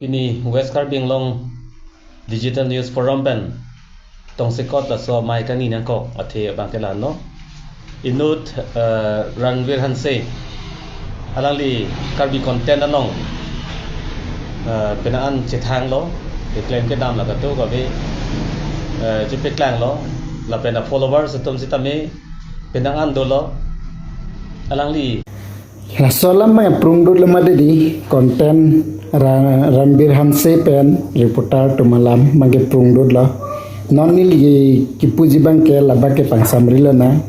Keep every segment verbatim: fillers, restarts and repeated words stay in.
Pini West Karbi Anglong Digital News Forum pen tongsekot laso amei kangni nangkok athe abang ke la-anlo. Inut, eh, Ranveer Hanse, alangli Karbi content along, eh, penang an chethanglo, keklem kedam la katu kave, eh, chepaklanglo, lapen a-followers atum sitame penang an dolo, alangli. Laso alam abang prungdut lo mati di, content Ra-, Ranveer Hanse pen reporter atum alam abang ke prungdut lo. Non neli kipuji abang ke labang ke pangsamri lonang.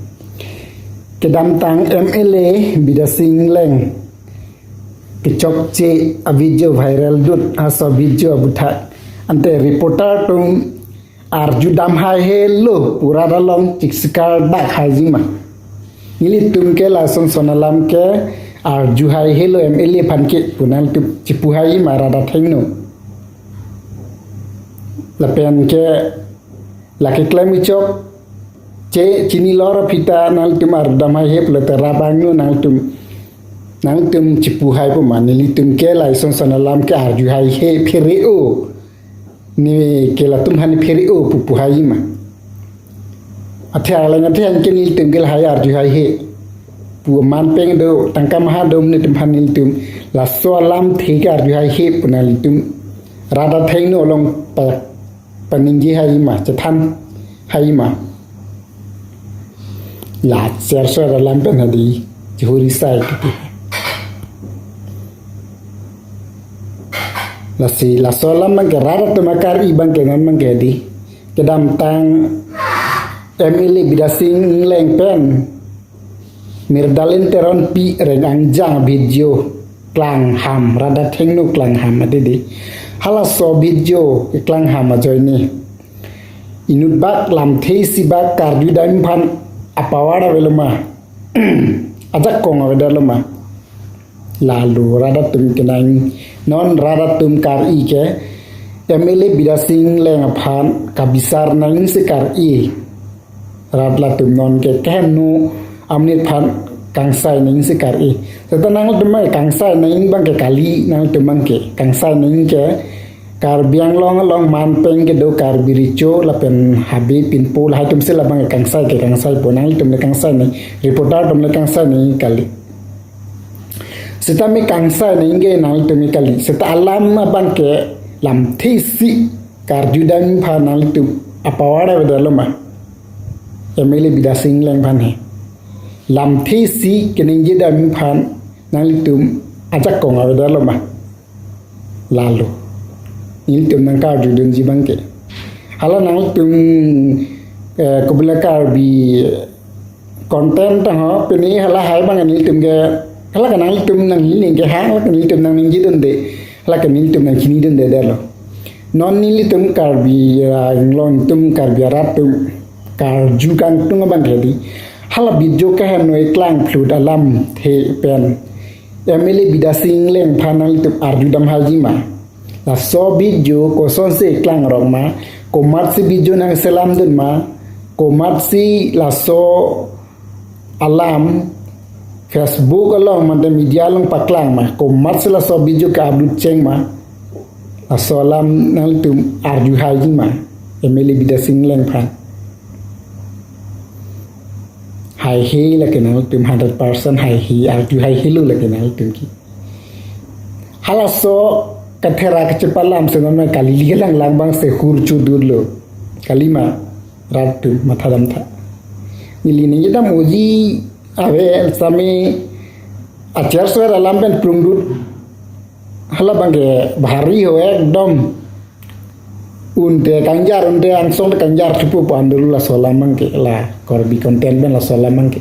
Kedamtang M L A Bidya Sing Engleng kechokche a-video viral dut, laso video aputhak ante reporter atum arjudam haihelo pu rat along chiksikar dak haiji ma. Nelitum ke lason son alam ke arju haihelo M L A aphan ke pu nangtum chipu haiji ma, rat athengno. Lapen ke lake klem kechokche chinilo ra pita nangtum arjudam haihe pulote rat angno nangtum, nangtum chipu hai pu ma. Nelitum ke lason son alam ke arju haihe, phere-o. Ne ke latum aphan phere-o pupu haiji ma. Athe arleng athe anke nelitum ke lahai arju haihe pu, man peng do, tangka maha do, netum aphan nelitum laso alamthe ke arju haihe pu nangtum rat athengno along pa, paningje haiji ma, chethan haiji ma. La cherso alam pen hadi chihuri sai kiti. Lasi laso alam abang ke rat atum akari abang ke non abang ke di. Kedamtang M L A Bidya Sing Engleng pen Mirdalen Teronpi reng angjang video klangham, rat athengno klangham ati di. Halaso video klangham ajoine inut bak lamthe isi bak karjudam aphan a-power avelo ma, ajakong avedetlo ma. Lalo rat atum kenang, non rat atum kari ke M L A Bidya Sing Engleng aphan kabisar nangsi kari. Rat latum non ke keheno amonit aphan kangsai nangsi kari. Seta nangtum abang kangsai nang abang ke kali, nangtum abang ke kangsai nang ke Karbi Anglong along man peng kedo Karbi Recho lapen Habe Pinpo lahai atum si labang kangsai ke kangsai po, nangtum le kangsai nang, reporter atum le kangsai nang kali. Seta me kangsai nang ke nangtum kali. Seta alam abang ke lamthe isi karjudam aphan nangtum a-power avedetlo ma. M L A Bidya Sing Engleng aphan he. Lamthe isi keningjedam aphan nangtum ajakong avedetlo ma. Lalo. Nelitum nangkarjudunji abang ke. Hala nangtum, eh, kubela Karbi content ta ho, pini hala hai abang nelitum ke, hala ke nangtum nanghining ke ha, hala ke nelitum nangningjedunde, hala ke nelitum nangchinidunde detlo. Non nelitum Karbi, ah, Anglong atum, Karbi arat atum karju kangtung abang ke di. Hala video keheno klang phlut alamthe pen M L A Bidya Sing Engleng aphan nangtum arjudam haiji ma. Laso video kosonsi klangrok ma, komatsi video nangselamdun ma, komatsi laso alam Facebook along mate media along paklang ma, komatsi laso video ke-upload cheng ma, laso alam nangtum arju haiji ma, M L A Bidya Sing Engleng aphan. Haihe lake nangtum, hundred percent haihe, arju haihelo lake nangtum ke. Halaso kathera kachepalam si non kali, lake langlang abang si hur chudurlo. Kali ma, rat atum mathadamtha. Neli ningjedam oji ave sami acherso alam pen prungdut. Hala abang ke bhari ho ekdom. Unte kangjar, unte angsong te kangjar chupu pandul laso alam abang ke, la Karbi content pen laso alam abang ke.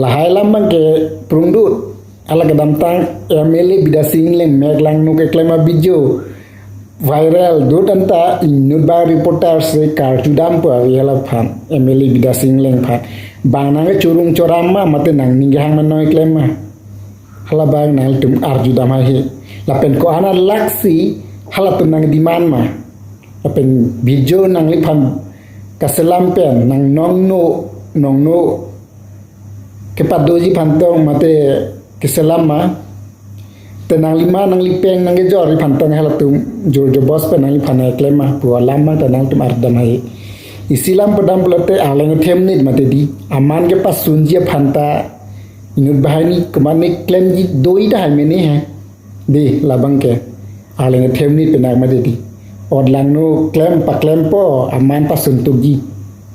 Lahai alam abang ke prungdut. Hala kedamtang M L A Bidya Sing Engleng mek langno keklem a-video viral dut anta inut ba reporter si karjudam pu ave hala aphan, M L A Bidya Sing Engleng aphan. Bang nangkechorong choram ma mate nangning kehang ma nangkeklem ma. Hala abang nangtum arjudam haihe. Lapen ko-an alaksi halatum nangdemand ma. Lapen video nangliphan kaselam pen nangnongno, nongno kepadoji aphan tong mate keselam ma. Te nanglima, nanglipeng, nanglejor aphan tong halatum jor jobos pen nangliphan keklem ma pu alam abang ta nangtum ardam hai. Isi alam padam pulote Arleng Themnit mate di. Aman kepasunji aphan ta inut banghini komatne klemji do tahai mene he. Di labang ke Arleng Themnit penak mate di. Ot langno klem paklempo aman pasun tukji.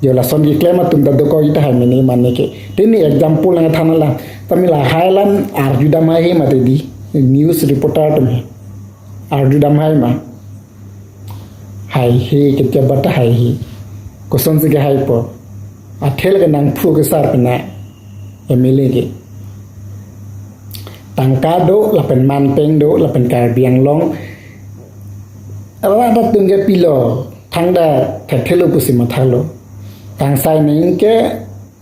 Jo lason keklem atum ta dokok tahai mene mane ke. Te ne example nangthan alam. Tame lahai alam arjudam hai he mate di. News reporter atum he. Arjudam hai ma. Hai he, ketia bata hai he. Kosonsi kehaipo. Athel ke nangphu kesar pena M L A ke. Tangka do, lapen manpeng do, lapen Karbi Anglong rat atum ke pilo, thangta thekthelo pusi mathalo. Kangsai nangji ke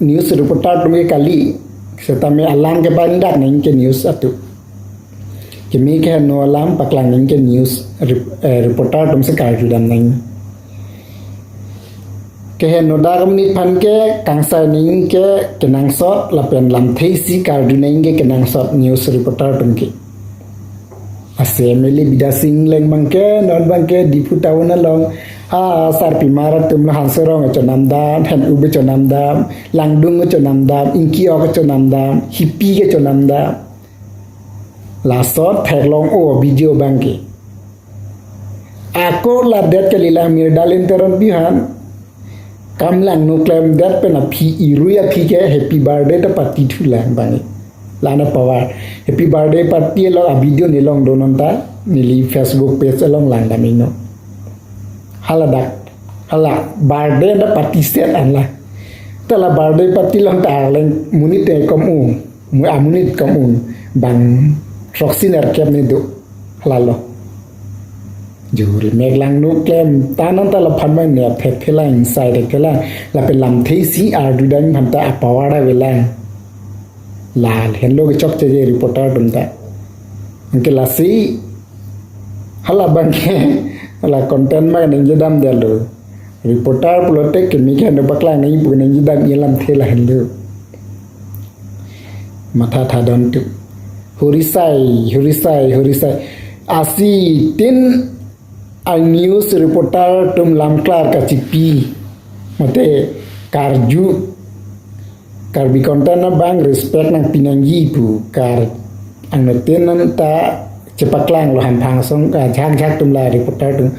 news reporter atum ke kali, setame alam kepaindak nangji ke news atum. Keme keheno alam paklang nangji ke news rep-, eh, reporter atum si karjudam nangji. Keheno dak amonit aphan ke kangsai nangji ke kenangsot lapen lamthe isi karju nangji ke kenangsot news reporter atum ke. Lasi M L A Bidya Sing Engleng abang ke, non abang ke Diphu town along, ha, sarpimar atum lo Hanserong chonamdam, Hen-up chonamdam, Langdung chonamdam, Ingki-ok chonamdam, Hipi ke chonamdam. Laso theklong-o video abang ke. Ako ladet kalilang Mirda Len Teronpi aphan. Kam langno klemdet pen aphi, irui aphi ke happy birthday ta party thulang abang. Lana power. Happy birthday party along a video ne longdun non ta, neli Facebook page along langdam iknon. Hala dak, hala birthday ta party set anla. Ta la birthday party along ta Arleng monit te kom un, mu amonit kom un, bang throksi nerkep ne do. Lalo. Juri mek langno klem, ta non ta laphan abang ne aphet phelang, sai de phelang, lapen lamthe isi arjudam aphan ta apower avelang. La henlo kechokche je reporter atum ta. Anke lasi, hala abang ke, la content ma nangjedamdetlo. Reporter pulote keme keheno paklang nangji pu nangjedam alamthe la henlo. Matha thadon tu. Hurisai, hurisai, hurisai. Lasi tin a news reporter atum lam klar kachipi. Mate karju. Karbi content abang respect nangpi nangji pu kar angno tin non ta chepaklanglo hamphang asong ka jhak jhak atum la reporter atum.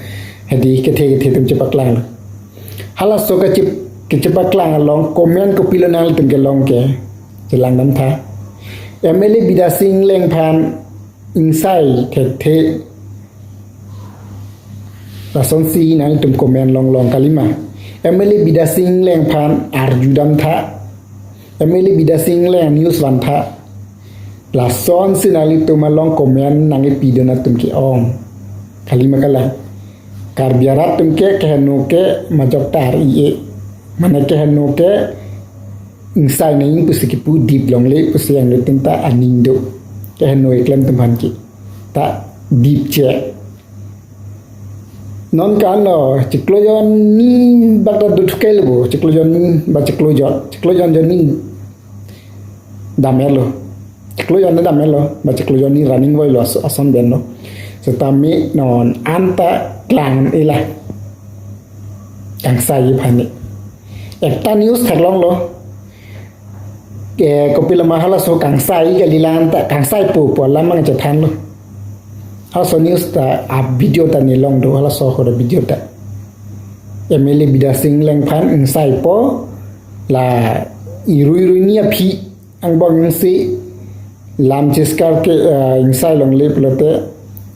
Hadi kethe kethe atum chepaklanglo. Halaso kachep-, kachepaklang along comment kopilo nanglitum kelong ke. Chelangdam tha. M L A Bidya Sing Engleng aphan ingsai thekthe. Lasonsi nanglitum comment longlong kalima. M L A Bidya Sing Engleng aphan arjudam tha. M L A Bidya Sing Engleng news van tha. Lasonsi nanglitum along comment nangkepidun atum ke-ong. Kalima kala. Karbi arat atum ke keheno ke majok tar i e. Mane keheno ke ingsai nangji pusi kipu dip longle pusi angno tin ta aning do. Keheno keklem atum aphan ke. Ta dip che. Non kan lo, chiklo jonni bak ta dothuke lo bo, chiklo jonni ba chiklo jon, chiklo jon jonni dam-et lo. Chiklo jonni dam-et lo, ba chiklo jonni running voi lo as-, ason ben lo. Setame non anta klang ila. Kangsai aphan ni. Ekta news theklonglo. Ke kopiloma halaso kangsai kalilang ta kangsaipo pu alam abang chethanlo. Halaso news ta a video ta ne longdun halaso ahut a video ta. M L A Bidya Sing Engleng aphan ingsaipo la irui rui ni aphi angbong si lam cheskar ke, eh, ingsai longle pulote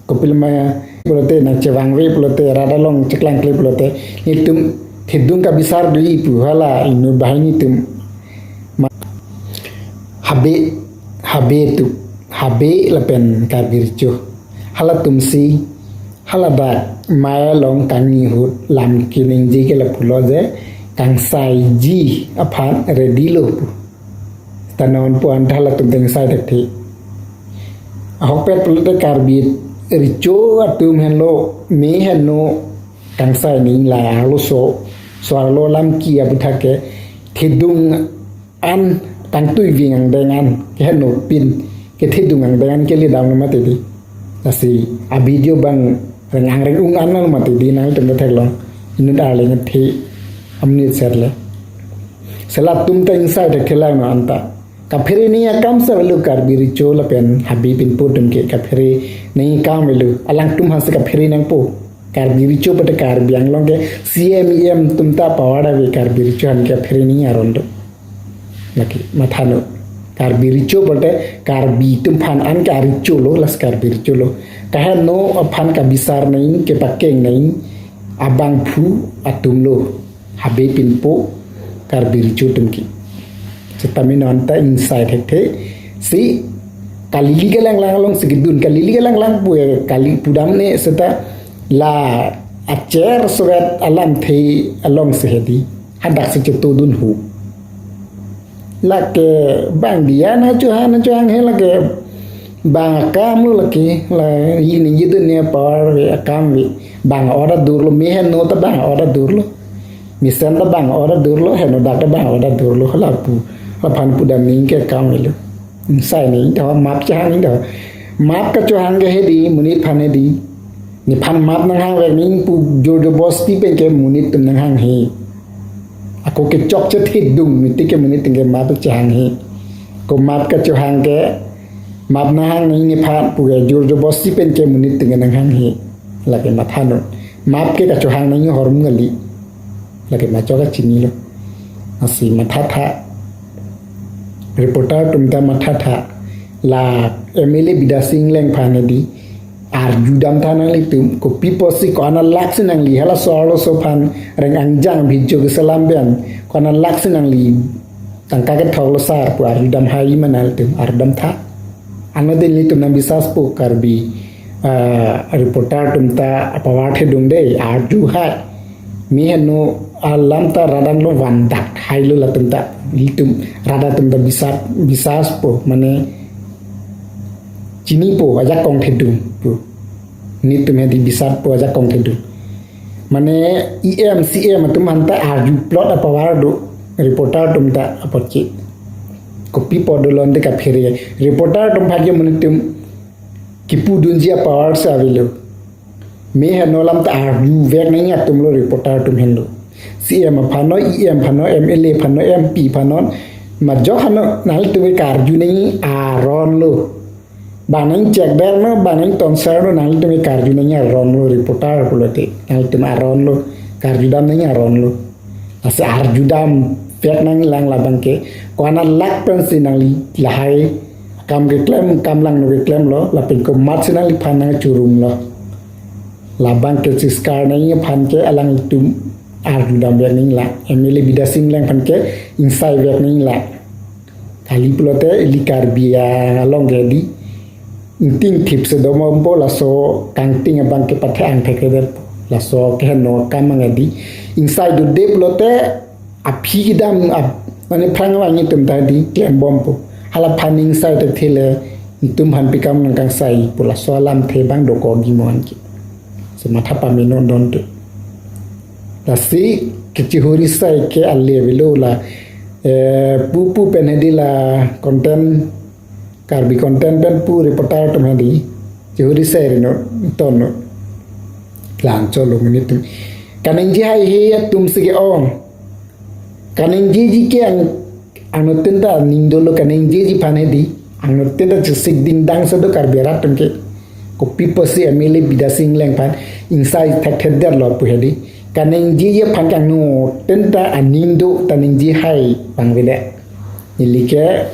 kopiloma pulote nangchevangve pulote rat along cheklangkle pulote netum thedung kabisar do-i pu hala inut banghini atum ma-, Habe, Habe atum, Habe lapen Karbi Recho. Halatum si, hala dak mei along kangni ahut lam keningje ke lapulo je, kangsaiji aphan ready lo pu. Ta non pu anta halatum ta ingsai thekthe. Ahokpet pulote Karbi Recho atum henlo, me henlo kangsai nangji la arloso, so arlo lam ki aputhak ke thedung an tangtui ving angdeng an, keheno pin, kethedung angdeng an kele damlo mati di. Lasi a video bang reng-ang reng-ung an nang mati di nangtum theklong. Inut arleng the amonit serle. Sela tum ta inside thelang no anta. Kaphere ni akam sa velu Karbi Recho lapen Habe Pinpo atum ke kaphere ni akam velu. Alangtum hasi kaphere nangpo. Karbi Recho pute Karbi Anglong ke C M E M atum ta power ave, Karbi Recho aphan kaphere ni aron do. Lake matha non. Karbi Recho pute Karbi atum aphan an ke arecho lo, lasi Karbi Recho lo. Kaheno aphan kabisar nangji, kepakeng nangji abangphu atum lo. Habe Pinpo Karbi Recho atum ke. Seta mena anta inside thekthe si kali-li kelanglang alongsi kedun, kali-li kelanglang pu, kali pudamne seta la acher sovet alamthe alongsi hedi. Hadak si chetodun hu. Lake bang diya na chuhan na chuhan he lake bang akam lo lake la ini gitu nia power ave akam ave bang order durlo, meheno ta bang order durlo, mesen ta bang order durlo, heno dak ta bang order durlo, lapu laphan pudam ning ke akam avelo. Insai ning ta map chahang ning ta map kachohang ke hedi, monit aphan hedi. Nephan map nanghang vek nangji pu jor jobosti pen ke monit atum nanghanghe. Ako kechokche thedung mati ke monit atum ke map chahanghe. Ko map kachohang ke map nanghang nangji nephan pu ke jor jobosti pen ke monit atum ke nanghanghe. Lake matha non. Map ke kachohang nangji ahormu kali. Lake ma chok kachinilo. Lasi mathatha. Reporter atum ta mathatha. La M L A Bidya Sing Engleng aphan hedi. Arjudam tha nanglitum, kopi apotsi ko-an alaksi nangli, halaso arloso aphan reng-angjang video keselam pen, ko-an alaksi nangli tangka kethok lo sar pu arjudam hai ma nanglitum, arjudam tha. Ano din nelitum nang bisas po Karbi, ah, reporter atum ta apawar thedung dei, arju hai. Meheno alam ta rat an lo vandak hai lo latum ta, nelitum rat atum ta bisas, bisas po, mane chinipo ajakong thedung pu. Nelitum hedi bisas po ajakong thedung. Mane E M, C M atum aphan ta arju plot apower do, reporter atum ta apotsi. Kopi apot do lon te kaphere. Reporter atum aphan ke monit atum kipudunji apower si avelo. Meheno alam ta arju vek nangji atum lo reporter atum henlo. C M aphan non, E M aphan non, M L A aphan non, M P aphan non, majok aphan non, nanglitum ke karju nangji aron lo. Bang nangchekder non, bang nangtonsar non, nanglitum ke karju nangji aron lo reporter pulote. Nanglitum aron lo, karjudam nangji aron lo. Lasi arjudam vek nanglang labang ke. Ko-an alak pensi nangli lahai akam keklem, kam langno keklem lo, lapen komat si nangliphan nangchurung lo. Labang ke chiskar nangji aphan ke alanglitum arjudam vek nanglang. M L A Bidya Sing Engleng aphan ke insai vek nanglang. Kali pulote ili Karbi along ke di. Ingting thip si domompo laso kangting abang ke pathe angthek kedet. Laso keheno akam abang di. Insai dode pulote aphi kedam ap, mane phrang abang nelitum ta di klembompo. Halaphan ingsai thekthe le nelitum aphan pi kam nangkangsai pu laso alamthe abang dokok gimon ke. Si matha pame non donte. Lasi kechihuri sai ke ale avelo la, eh, pu pu pen hedi la content, Karbi content pen pu reporter atum hedi. Chihuri sai ri non, ton non. Lang cholo monit atum. Kaningje haihe atum si ke-ong. Kaningjeji ke ang, anuttin ta aning dolo kaningjeji aphan hedi. Anuttin ta chesik dingdang si do Karbi arat atum ke. Kopi apotsi M L A Bidya Sing Engleng aphan insai thekthedet lo pu hedi. Kaningjeji aphan ke anuttin ta aning do ta ningje hai abang vede. Neli ke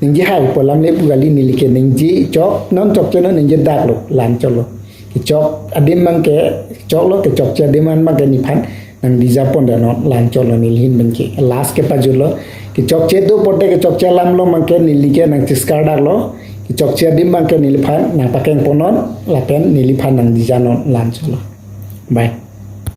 ningje hai pu alam le pu kali, neli ke ningje chok non, chokche non, ningje dak lo, lang cholo. Kechok adim abang ke choklo, kechokche adim abang ke neliphan nangdijapon det non, lang cholo neli ahin abang ke. Last kepajutlo, kechokche do pote kechokche alam lo abang ke neli ke nangchiskar dak lo, kechokche adim abang ke neliphan nangpakengpon non, lapen neliphan nangdija non, lang cholo. Bye.